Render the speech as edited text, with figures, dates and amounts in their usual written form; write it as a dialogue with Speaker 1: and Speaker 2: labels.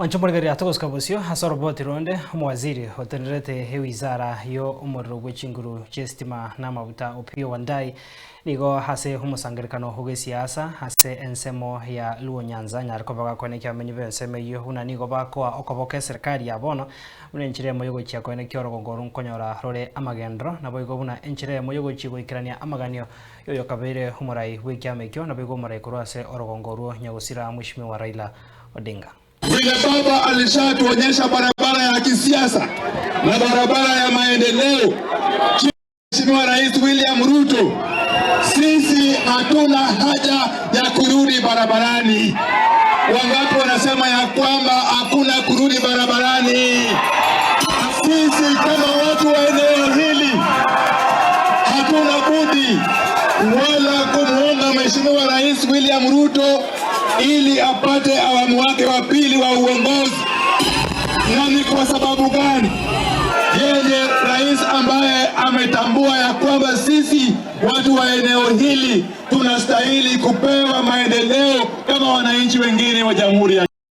Speaker 1: Mwanche omorigereria togosuka bosio ase oroboti ronde, omowaziri otenerete ewizara yo omorero bwe chinguru chi'esitima na amabuta Opiyo Wandayi nigo ase omosangerekano ogesiasa ase ensemo ya Luo Nyanza anyare koba gakoenekia abamenyi b'ensemo eyio buna nigo bakoa okoboko eserekari ya bono buna enchera emo yogochia koenekia orogongo oru nkonyora rore amagenderero naboigo buna enchera emo yogochia goikerania amaganio yoyokabeire omorai bw'ekiama ekio naboigo omorai korwa ase orogongo orwo nyagosira Mweshimiwa Raila Odinga.
Speaker 2: Vile baba alishatuonyesha barabara ya kisiasa na barabara ya maendeleo, Mheshimiwa Rais William Ruto, sisi hatuna haja ya kurudi barabarani. Wangapi wanasema ya kwamba hakuna kurudi barabarani? Sisi kama watu wa eneo hili hatuna budi wala kumwonga Mheshimiwa Rais William Ruto ili apate awamu wake wa pili wa uongozi. Na ni kwa sababu gani? Yeye rais ambaye ametambua ya kwamba sisi watu wa eneo hili tunastahili kupewa maendeleo kama wananchi wengine wa Jamhuri ya.